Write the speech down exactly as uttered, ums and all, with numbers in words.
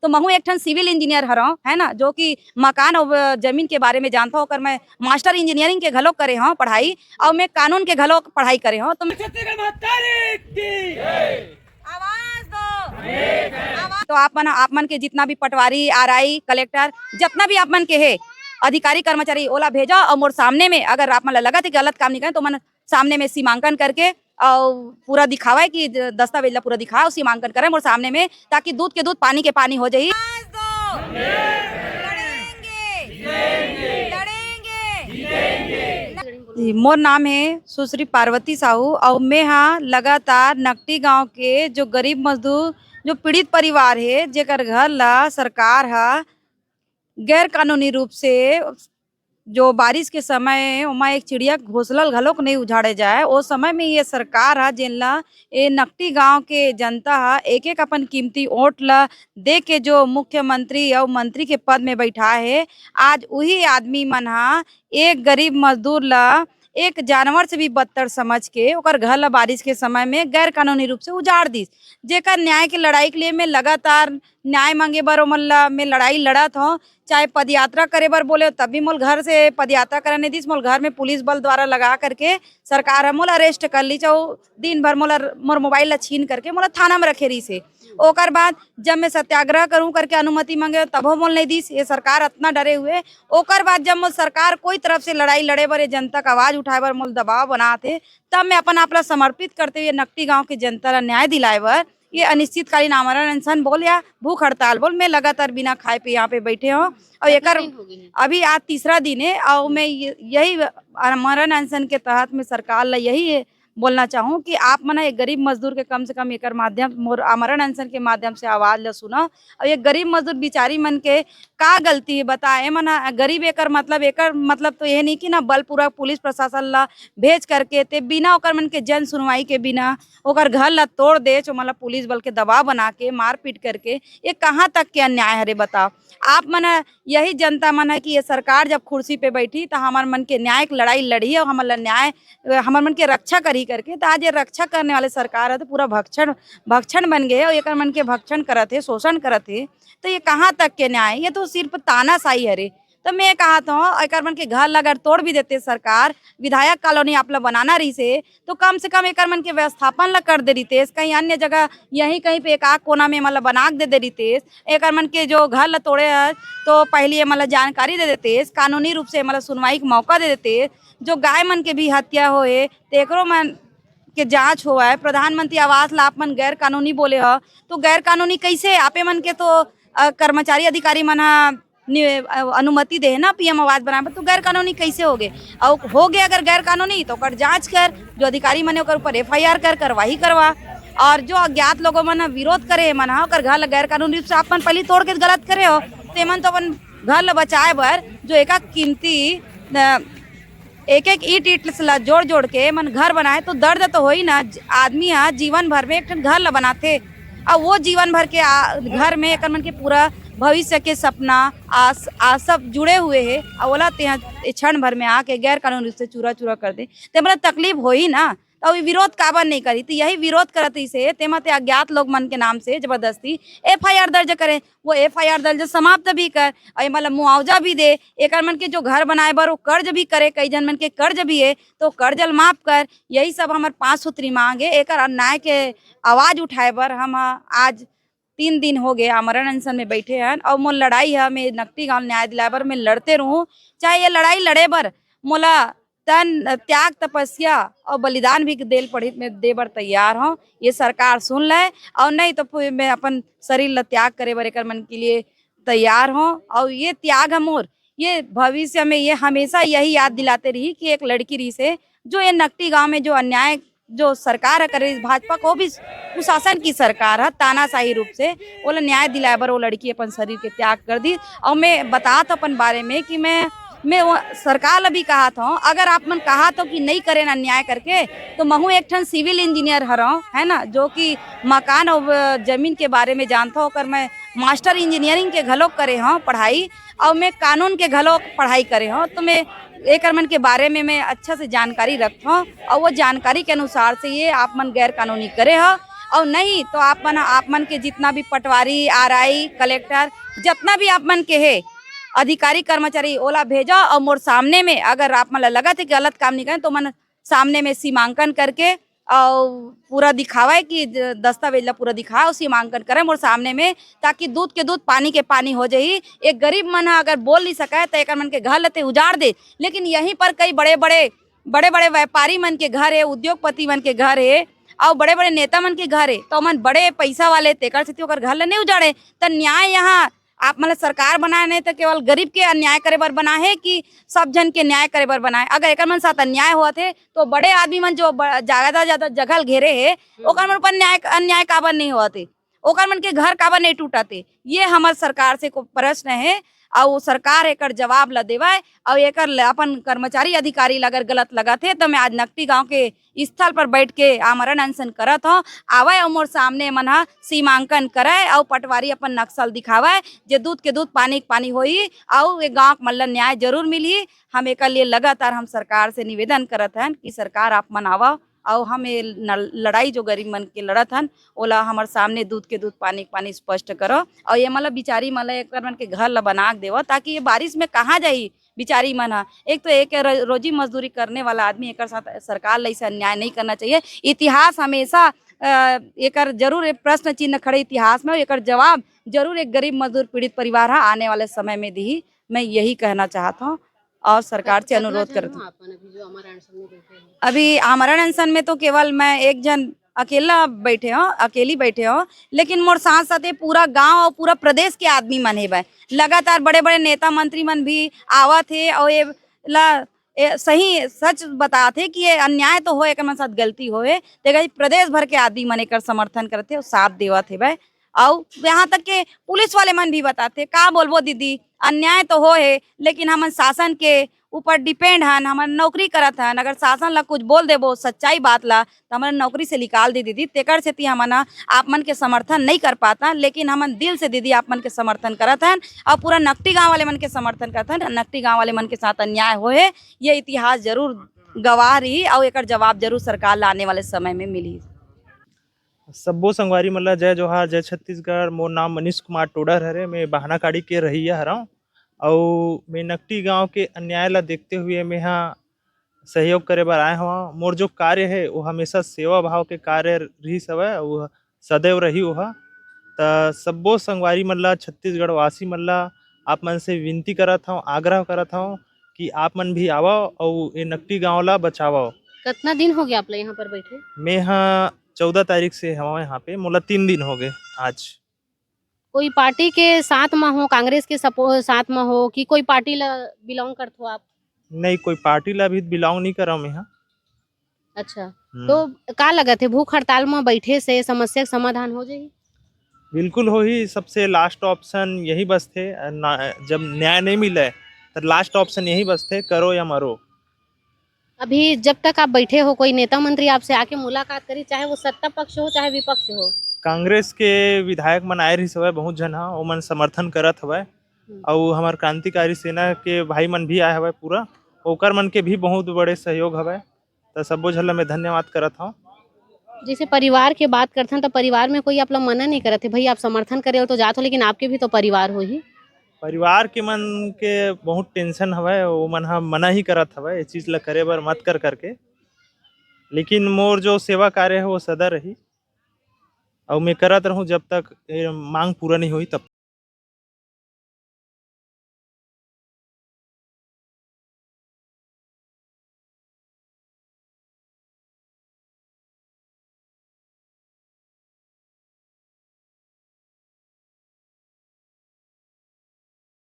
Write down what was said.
तो महू एक ठन सिविल इंजीनियर हरव, है ना, जो कि मकान और जमीन के बारे में जानता हूँ, ओकर मैं मास्टर इंजीनियरिंग के घलोक करे हूँ पढ़ाई, और मैं कानून के घलोक पढ़ाई करे हूँ। तो मैं छत्तीसगढ़ महतारी की आवाज दो। तो आप मन, आप मन के जितना भी पटवारी, आरआई, कलेक्टर, जितना भी आप मन के हे अधिकारी कर्मचारी, ओला भेजा और मोर सामने में अगर आप मन ला लगत हे कि गलत काम नहीं करे, तो मन सामने में सीमांकन करके और पूरा दिखावा है कि द-, दस्तावेज ला पूरा दिखावा और सीमांकन करे मोर सामने में, ताकि दूध के दूध, पानी के पानी हो जाही। आवाज दो। लड़ेंगे। लड़ेंगे। जी, मोर नाम है सुश्री पार्वती साहू और मैं हाँ लगातार नकटी गांव के जो गरीब मजदूर, जो पीड़ित परिवार है, जेकर घर ला सरकार हा गैर कानूनी रूप से जो बारिश के समय ओमा एक चिड़िया घोंसला ल घलोक नइ उजाड़े जाए, ओ समय में ये सरकार ह जेन ल ए नकटी गांव के जनता ह एक-एक अपन कीमती वोट ल दे के जो मुख्यमंत्री अउ मंत्री के पद में बैठाए हे, आज उही आदमी मन ह एक गरीब मजदूर ल एक जानवर से भी बदतर समझ के ओकर घर ल बारिश के समय में गैर कानूनी रूप से उजाड़ दिस, जेकर न्याय के लड़ाई के लिए मैं लगातार न्याय मांगे बर ओमन ल मैं लड़ाई लड़त हौं। चाहे पदयात्रा करे बर बोले, तब भी मोल घर से पदयात्रा करे नहीं दिस। मोल घर में पुलिस बल द्वारा लगा करके सरकार ह मोला अरेस्ट कर लीस, अउ दिन भर मोला, मोर मोबाइल ला छीन करके मोला थाना में रखे रहिस हे। ओकर बाद जब मैं सत्याग्रह करूं करके अनुमति मांगे, तभो मोल नहीं दिस। ये सरकार अतना डरे हुए। ओकर बाद जब मोल सरकार कोई तरफ से लड़ाई लड़े बर, ये जनता का आवाज उठाए बर मोल दबाव बनात हे, तब मैं अपन आप ला समर्पित करते हुए नकटी गांव के जनता ला न्याय दिलाए बर ये अनिश्चितकालीन आमरण अनशन बोल या भूख हड़ताल बोल, मैं लगातार बिना खाए पिए यहाँ पे बैठे हूँ। और एकर दिन हो गए हैं? अभी आज तीसरा दिन है और मैं ये, यही आमरण अनशन के तहत मैं सरकार ला यही बोलना चाहूँ कि आप मन एक गरीब मजदूर के कम से कम एकर माध्यम, मोर आमरण अनशन के माध्यम से आवाज ला सुना। और ये गरीब मजदूर बिचारी मन के का गलती है बता? ए मन ह गरीब, एकर मतलब, एकर मतलब तो ये नहीं कि ना बलपूर्वक पुलिस प्रशासन ला भेज करके ते बिना ओकर मन के जन सुनवाई के बिना ओकर घर ला तोड़ देच, ओमन ला पुलिस बल के दबाव बना के मारपीट करके, ये कहाँ तक के अन्याय हरे बताओ? आप मन ह, यही जनता मन ह कि ये सरकार जब कुर्सी पे बैठी त हमर मन के न्याय के लड़ाई लड़ही और हमन ला न्याय, हमर मन के रक्षा करही करके, त आज ये रक्षा करने वाले सरकार ह तो पूरा भक्षण, भक्षण बन गए और एकर मन के भक्षण करत हे, शोषण करत हे। तो ये कहाँ तक के न्याय? ये तो सिर्फ तानाशाही हरे। तो मैं कहत हौं, एकर मन के घर ला अगर तोड़ भी देते सरकार, विधायक कॉलोनी आप ला बनाना रहिस हे, तो कम से कम एकर मन के व्यवस्थापन ला कर दे रहितेस, कहीं अन्य जगह, यहीं कहीं पे एक आध कोना में मतलब बना के दे दे रहितेस। एकर मन के जो घर ला तोड़े हे, तो पहली ये मतलब जानकारी दे देतेस, कानूनी रूप से मतलब सुनवाई के मौका दे देतेस। जो गाय मन के भी हत्या होए, तो एकरो मन के जांच होए। प्रधानमंत्री आवास ला आप मन गैर कानूनी बोले हो, तो गैर कानूनी कैसे? आपे मन के तो, अ, कर्मचारी अधिकारी मन ह नि-, अ, अनुमति दे हे ना पीएम आवास बनाए बर, तो गैर कानूनी कैसे हो गए? और हो गए अगर गैर कानूनी, तो ओकर जांच कर, जो अधिकारी मन हे ओकर ऊपर एफआईआर कर, कार्रवाई करवा। और जो अज्ञात लोगों मन ह विरोध करे हे मन ह, ओकर घर ला गैर कानूनी रूप से आप मन पहली तोड़ के गलत करे हो, ते मन तो अपन घर ला बचाए बर जो एका कीमती, अ, एक एक ईंट ईंट ला जोड़ जोड़ के मन घर बनाए, तो दर्द तो होही ना। ज-, आदमी ह जीवन भर में एक ठन घर ला बनाथे, और वो जीवन भर के आ, घर में एकर मन के पूरा भविष्य के सपना, आस, आस सब जुड़े हुए हे, और ओला ते ह ए क्षण भर में आके गैर कानूनी रूप से चूरा चूरा कर दे, ते मतलब तकलीफ होही ना। तो अभी विरोध काबर नहीं करी? तो यही विरोध करत रहिस हे, तेमा ते अज्ञात लोग मन के नाम से जबरदस्ती एफआईआर दर्ज करे। वो एफआईआर दर्ज समाप्त भी कर, और ये मतलब मुआवजा भी दे, एकर मन के जो घर बनाए बर वो कर्ज भी करे, कई झन मन के कर्ज भी है, तो कर्ज ल माफ कर। यही सब हमर पांच सूत्री मांग है। एकर अन्याय के आवाज उठाए बर हम आज तीन दिन हो गए आमरण अनशन में बैठे हन, और मोर लड़ाई है, मैं नकटी गांव न्याय दिलाए बर मैं लड़ते रहूं, चाहे ये लड़ाई लड़े बर मोला तन, त्याग, तपस्या और बलिदान भी देल पड़ी, मैं दे बर तैयार हूँ। ये सरकार सुन ले, और नहीं तो फिर मैं अपन शरीर ला त्याग करे बर एकर मन के लिए तैयार हूँ। और ये त्याग ह मोर, ये भविष्य में ये हमेशा यही याद दिलाते रही कि एक लड़की रही से, जो ये नकटी गांव में जो अन्याय, जो सरकार ह करे, भाजपा को भी कुशासन की सरकार है, तानाशाही रूप से, ओला न्याय दिलाए बर वो लड़की अपन शरीर के त्याग कर दी। और मैं बतात अपन बारे में कि मैं, मैं वो सरकार ला भी कहत हूँ, अगर आप मन कहत हो कि नहीं करेन अन्याय करके, तो महू एक ठन सिविल इंजीनियर हरव, है ना, जो कि मकान और जमीन के बारे में जानता हूँ, ओकर मैं मास्टर इंजीनियरिंग के घलोक करे हूँ पढ़ाई, और मैं कानून के घलोक पढ़ाई करे हूँ। तो मैं एकर मन के बारे में मैं अच्छा से जानकारी रखत हूँ, और वो जानकारी के अनुसार से ये आप मन गैर कानूनी करे हो। और नहीं तो आप मन, आप मन के जितना भी पटवारी, आरआई, कलेक्टर, जितना भी आप मन के हे अधिकारी कर्मचारी, ओला भेजो और मोर सामने में अगर आप मन ला लगत हे कि गलत काम नहीं करे तो मन सामने में सीमांकन करके और पूरा दिखावे कि द-, दस्तावेज ला पूरा दिखावे और सीमांकन करे मोर सामने में, ताकि दूध के दूध, पानी के पानी हो जाही। एक गरीब मन ह अगर बोल नहीं सके तो एकर मन के घर लते उजाड़ दे, लेकिन यहीं पर कई बड़े बड़े, बड़े बड़े व्यापारी मन के घर है, उद्योगपति मन के घर है और बड़े बड़े नेता मन के घर है, तो ओमन बड़े पैसा वाले, तेकर सेती ओकर घर ल नहीं उजाड़े। त न्याय यहाँ आप मन ल सरकार बनाए नहीं तो केवल गरीब के अन्याय करे बर बना है कि सब झन के न्याय करे बर बनाए? अगर एकर मन साथ अन्याय होत है तो बड़े आदमी मन जो ब-, ज्यादा ज्यादा जगह ल घेरे है, ओकर मन पर न्याय, अन्याय काबर नहीं होत है? ओकर मन के घर काबर नहीं टूटत है? ये हमर सरकार से को प्रश्न है। और सरकार एकर जवाब ला देवय और एकर ल-, अपन कर्मचारी अधिकारी ला अगर गलत लगत है तो मैं आज नकटी गांव के स्थल पर बैठ के आमरण अनशन करत हूँ। आवय और मोर सामने मन ह सीमांकन करय और पटवारी अपन नक्शा ल दिखावय, जे दूध के दूध, पानी के पानी होही और ये गांव के मन ल न्याय जरूर मिलही। हम एकर लिए लगातार हम सरकार से निवेदन करत हन कि सरकार आप मन आवव और हम ये न-, लड़ाई जो गरीब मन के लड़त हन, ओला हमर सामने दूध के दूध, पानी के पानी स्पष्ट करो। और ये मतलब बिचारी मन ल एकर मन के घर ल बना के देवो, ताकि ये बारिश में कहाँ जाही बिचारी मन ह। एक तो एक र-, रोजी मजदूरी करने वाला आदमी, एकर साथ सरकार ल ऐसे अन्याय नहीं करना चाहिए। इतिहास हमेशा, अ, एकर जरूर एक प्रश्न चिन्ह खड़े इतिहास में, एकर जवाब जरूर एक गरीब मजदूर पीड़ित परिवार ह आने वाले समय में दिही। मैं यही कहना चाहत हूँ और सरकार से अनुरोध करत हूँ। अभी आमरण अनशन में तो केवल मैं एक जन अकेला बैठे हूँ, अकेली बैठे हूँ, लेकिन मोर साथ साथ ये पूरा गांव और पूरा प्रदेश के आदमी मन हेबे। लगातार बड़े बड़े नेता मंत्री मन भी आवत हे और ये ला, ए, सही सच बतात हे कि ये अन्याय तो होए, एकर मन साथ गलती होए, तेकर प्रदेश भर के आदमी मन एकर समर्थन करत हे और साथ देवत हेबे। अउ यहाँ तक के पुलिस वाले मन भी बताथे, "का बोलबो दीदी, अन्याय तो होए हे, लेकिन हमन शासन के ऊपर depend हन, हमन नौकरी करत हन, अगर शासन ला कुछ बोल देबो सच्चाई बात ला, तो हमन नौकरी से निकाल दी दीदी।" तेकर सेती हमन ह आप मन के समर्थन नहीं कर पाता, लेकिन हमन दिल से दीदी आप मन के समर्थन करत हन और पूरा नकटी गांव वाले मन के समर्थन करत हन। नकटी गांव वाले मन के साथ अन्याय होए हे, ये इतिहास जरूर गवाह रही और एकर जवाब जरूर सरकार ला आने वाले समय में मिली। सब्बो संगवारी मन ला जय जोहार, जय छत्तीसगढ़। मोर नाम मनीष कुमार टोडर हरे। मैं बहानाकाड़ी के रहइया हरंव अउ मैं नकटी गांव के अन्याय ला देखते हुए मैं हा सहयोग करे बर आए हवं। मोर जो कार्य हे वो हमेशा सेवा भाव के कार्य रिहिस हवय, वो सदैव रही ओहा। त सब्बो संगवारी मन ला, छत्तीसगढ़ वासी मन ला आप मन से विनती करत हवं, आग्रह करत हवं कि आप मन भी आवव अउ ए नकटी गांव ला बचावव। कितना दिन हो गया आप लोग यहाँ पर बैठे? मैं हा चौदह तारीख से हवं यहाँ पे, मोला तीन दिन हो गए आज। कोई पार्टी के साथ में हो, कांग्रेस के सपो-, साथ में हो कि कोई पार्टी ला बिलोंग करत हो आप? नहीं, कोई पार्टी ला अभी बिलोंग नहीं करव मैं हा। अच्छा, हम्म। तो का लगत हे, भूख हड़ताल में बैठे से समस्या के समाधान हो जाही? बिल्कुल होही, सबसे लास्ट ऑप्शन यही बचथे। ना, जब न्याय नहीं मिले तो लास्ट ऑप्शन यही बचथे, करो या मरो। अभी जब तक आप बैठे हो, कोई नेता मंत्री आपसे आके मुलाकात करी, चाहे वो सत्ता पक्ष हो चाहे विपक्ष हो? कांग्रेस के विधायक मन आए रहिस हवय, बहुत झन ह, ओमन समर्थन करत हवय। हम्म। अउ हमर क्रांतिकारी सेना के भाई मन भी आए हवय पूरा, ओकर मन के भी बहुत बड़े सहयोग हवय। त सब्बो झन ल मैं धन्यवाद करत हव। जैसे परिवार के बात करथन, त परिवार में कोई आप ला मना नहीं करत हे, भाई आप समर्थन करे हो तो जात हो, लेकिन आपके भी तो परिवार होही। परिवार के मन के बहुत टेंशन हवय, वो मन ह मना ही करत हवय, ये चीज ल करे बर मत कर करके। लेकिन मोर जो सेवा कार्य है वो सदा रही, अउ मैं करत रहूं जब तक ये मांग पूरा नहीं होही तब।